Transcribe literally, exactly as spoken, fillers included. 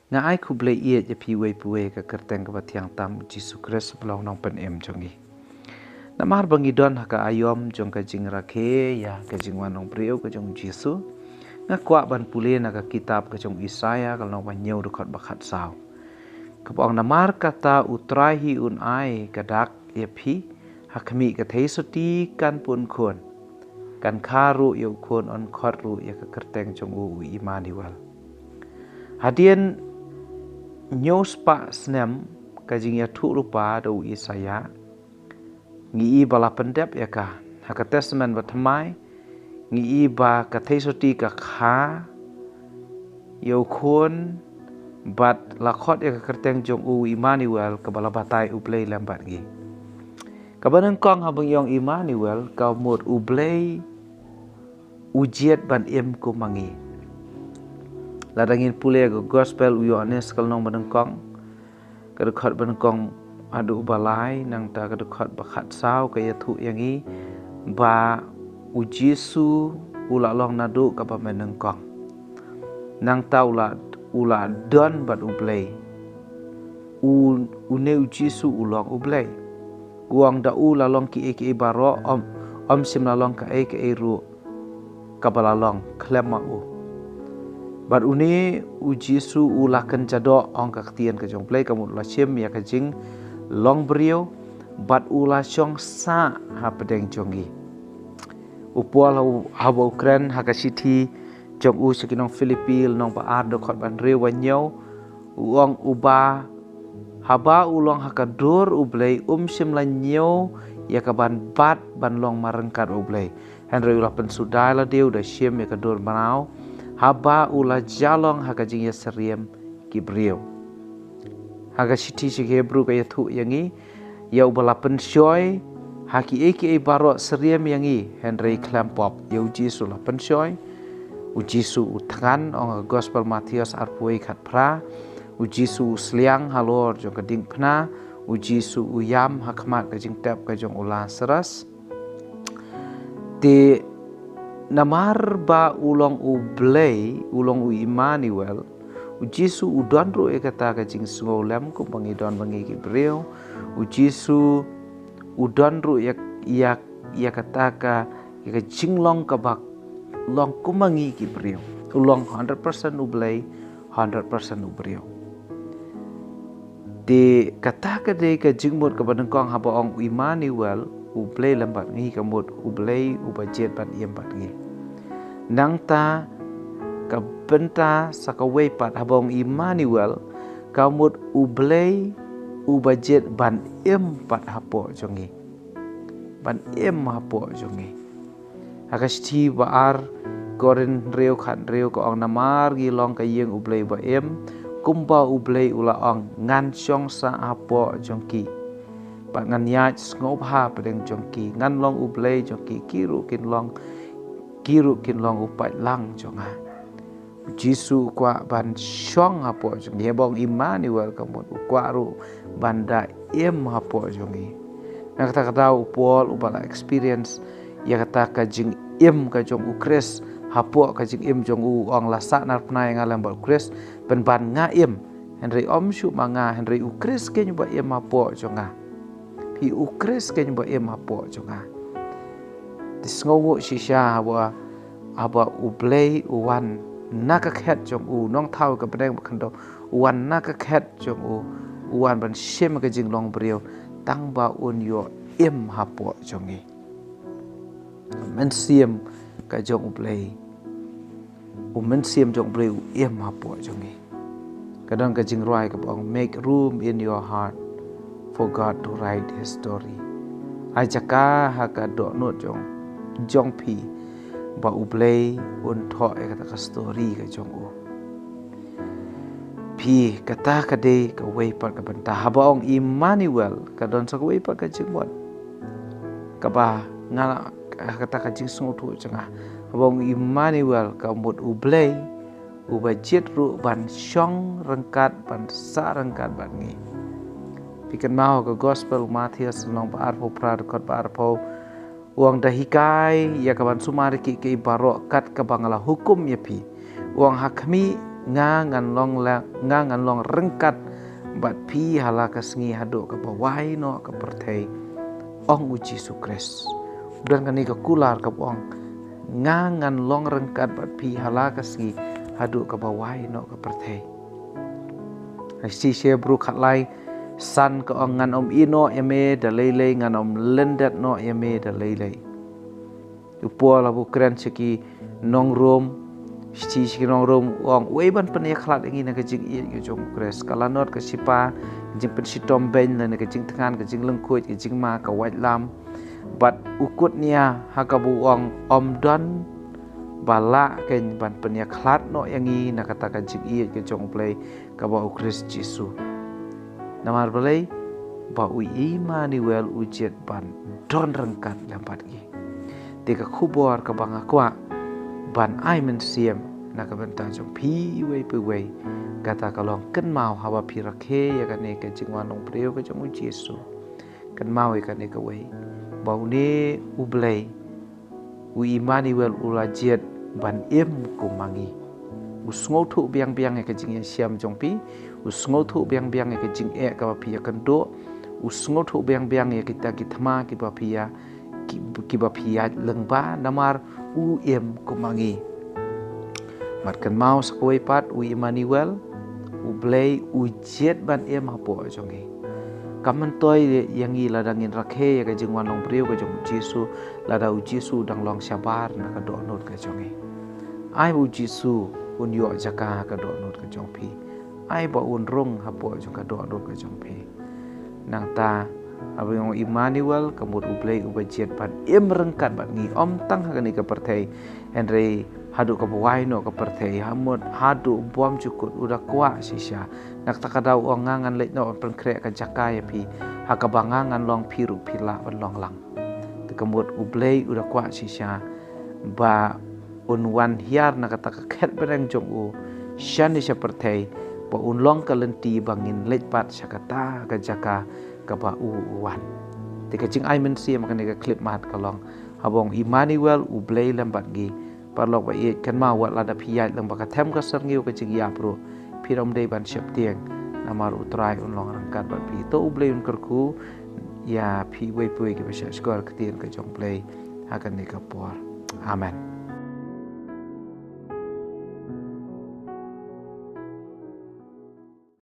Nga ai khublei ïeit ïa phi uwei pa uwei ha ka kyrteng kaba thiang tam u Jisu Khrist ba long nongpynim jong ngi. Namar ba ngi don ha ka aïom jong ka jingrakhe ïa ka jingwan nongbriew ka jong u Jisu, nga kwah ban pule na ka kitab ka jong u Isaïah ka lynnong ba hynñiew dkhot ba khatsaw. Kaba ong, namar kata u Trai hi un ai ka dak ïa phi, ha khmih ka theisotti kan pun khun, kan kha ruh ïa u khun, yn khot ruh ïa ka kyrteng jong u u Immanuel. Hadien hynñiew spah snem ka jingïathuhlypa da u Isaïah, ngi i ba la pyndep ïa ka. Ha ka Testament Bathymmai ngi i ba ka theisotti ka kha ïa u khun bad la khot ïa ka kyrteng jong u Immanuel, kaba la batai U Blei lem bad ngi. Kaba nyngkong haba ngi ong Immanuel ka mut U Blei u jied ban im kum ma ngi. Lada ngin pule ka Gospel u Ïohannes ka lynnong ba nyngkong, ka dkhot ba nyngkong haduh ba lai, nangta ka dkhot ba khatsaw ka ïathuh ïa ngi ba u Jisu u la long naduh kaba mynnyngkong. Nangta u la, u la don bad U Blei. U, une u Jisu u long U Blei. U ong da u la long kiei kiei baroh, ym, ym shym la long kaei kaei ruh kaba la long khlem ma u. Bad une u Jisu u la kynja doh, ong ka ktien ka jong U Blei, ka mut u la shim ïa ka jinglong briew bad u la shong sah hapdeng jong ngi. U Paul ha u, haba u kren ha ka shithi jong u sha ki nong Philippi lynnong ba ar dkhot ba hynriew, ba hynñiew, u ong, uba haba u long ha ka dur U Blei um shym la ñiew ïa ka ban bat ban long marryngkat U Blei. Hynrei u la pynsuda ïa lade, u da shim ïa ka dur mraw haba u la jia long ha ka jingïasyriem ki briew. Ha ka shithi sha ki Hebru ka ïathuh ïa ngi ïa uba la pynshoi ha kiei kiei baroh, syriem ïa ngi hynrei khlem pop. Ïa u Jisu la pynshoi. U Jisu u thngan, ong ka Gospel Mathaios arphew wei khatphra. U Jisu u sliang halor jong ka diengphna. U Jisu u ïam ha khmat ka jingtep ka jong u Lasarus. Te namar ba u long U Blei, u long u Immanuel, u Jisu u don ruh ïa kata ka jingsngewlem kumba ngi don ma ngi ki briew. U Jisu u don ruh ïa, ïa, ïa kata ka, ïa ka jinglong kaba long kum ma ngi ki briew. U long hundred percent U Blei, hundred percent u briew. Te kata ka dei ka jingmut kaba nyngkong haba ong Immanuel, U Blei lem bad ngi, ka mut U Blei uba jied ban im bad ngi. Nangta ka bynta sa kawei pat, haba ong Immanuel, ka mut U Blei uba jied ban im pat hapoh jong ngi. Ban im hapoh jong ngi. Ha ka shithi ba ar Korinth hynriew khathynriew ka ong, namar ngi long ka ïing U Blei ba im, kumba U Blei u la ong, ngan shong sah hapoh jong ki bad ngan ïaid sngewbha hapdeng jong ki, ngan long U Blei jong ki, ki ruh kin long, ki ruh kin long u paidlang jong nga. U Jisu u kwah ban shong hapoh jong ngi, haba ong Immanuel ka mut u kwah ruh ban da im hapoh jong ngi. Na kata ka daw u Paul uba la experience ïa kata ka jingim ka jong u Khrist, hapoh ka jingim jong u u ong, la sahnarphna ïa nga lem bad u Khrist, pynban nga im, hynrei ym shuh ma nga, hynrei u Khrist keiñ uba im hapoh jong nga. Phi, u Khrist keiñ uba im hapoh jong nga. Te sngewnguh shisha haba, haba U Blei u wan na ka khet jong u, Nongthaw ka bneng ba khyndew, u wan na ka khet jong u, u wan ban shim ka jinglong briew, tang ba un ïoh im hapoh jong ngi. Mynsiem ka jong U Blei. U Mynsiem jong U Blei u im hapoh jong ngi. Ka don ka jingrwai kaba ong, make room in your heart for God to write his story. Ai jaka ha ka dohnud jong, jong phi, ba U Blei un thoh ïa kata ka story ka jong u. Phi, kata ka dei kawei pat ka bynta. Haba ong Immanuel, ka don sa kawei pat ka jingmut kaba nga la, kata ka jingsngewthuh jong nga. Haba ong Immanuel, ka mut U Blei uba jied ruh ban shong ryngkat, ban sah ryngkat bad ngi. Phi kynmaw ka Gospel Mathaios lynnong ba arphew phra, dkhot ba arphew, u ong, da hikai ïa ka ban sumar ïa kiei kiei baroh kat kaba nga la hukum ïa phi. U ong, ha khmih Nga ngan long la, nga ngan long ryngkat bad phi ha la ka sngi haduh kaba wai noh ka pyrthei, ong u Jisu Khrist. Don kane ka kular kaba ong, nga ngan long ryngkat bad phi ha la ka sngi haduh kaba wai noh ka pyrthei. Shithi Hebru khatlai san ka ong, ngan ym ïehnoh ïa me da lei lei, ngan ym lyndet noh ïa me da lei lei. U Paul haba u kren sha ki nong Rom, shithi sha ki nong Rom, u ong, uei ban pynïakhlad ïa ngi na ka jingïeit ka jong u Khrist? Ka lanot, ka shipa, ka jingpynshitom beiñ, lane ka jingthngan, ka jinglyngkhuid, ka jingma, ka waitlam? Bad u kut nia ha kaba u ong, ym don ba lah keiñ ban pynïakhlad noh ïa ngi na kata ka jingïeit ka jong U Blei kaba ha u Khrist Jisu. Namar balei? Ba u Immanuel u jied ban don ryngkat lem bad ngi. Te ka khubor kaba nga kwah ban ai mynsiem na ka bynta jong phi iwei pa iwei, kata ka long, kynmaw haba phi rakhe ïa kane ka jingwan long briew ka jong u Jisu, kynmaw ïa kane kawei, ba une U Blei, u Immanuel, u la jied ban im kum ma ngi. U sngewthuh biang biang ïa ka jingïashem jong phi, u sngewthuh biang biang ïa ka jingeh kaba phi ïakynduh, u sngewthuh biang biang ïa kita ki thma kiba phi ïa, ki, kiba phi ïaid lyngba, namar u im kum ma ngi. Bad kynmaw sa kawei pat, u Immanuel, U Blei u jied ban im hapoh jong ngi. Kam myntoi ïa ngi lada ngin rakhe ïa ka jingwan long briew ka jong u Jisu, lada u Jisu u dang long shabar na ka dohnud ka jong ngi. Ai ba u Jisu un ïoh jaka ha ka dohnud ka jong phi. Ai ba un rung hapoh jong ka dohnud ka jong phi. Nangta, haba u ong Immanuel, ka mut U Blei uba jied ban im ryngkat bad ngi, ym tang ha kane ka pyrthei, hynrei haduh kaba wai noh ka pyrthei, ha mut haduh bymjukut, u da kwah shisha. Na kata ka daw u ong, nga ngan leit noh ban pynkhreh ka jaka ïa phi, ha kaba nga ngan long, phi ruh phin lah ban long lang. Te ka mut U Blei u da kwah shisha ba un wan hiar na kata ka khet bneng jong u shane sha pyrthei, ba un long ka lynti ba ngin leit pat sha kata ka jaka kaba u u wan. Te ka jingai mynsiem ha kane ka khyllipmat ka long, haba u ong Immanuel, U Blei lem bad ngi. Paralok ba ïeit, kynmaw, wat lada phi ïaid lyngba ka them ka syrngiew ka jingïap ruh, phin ym dei ban sheptieng, namar U Trai un long ryngkat bad phi. To U Blei un kyrkhu ïa phi iwei pa iwei kiba shah shkor ktien ka jong U Blei ha kane ka por. Amen.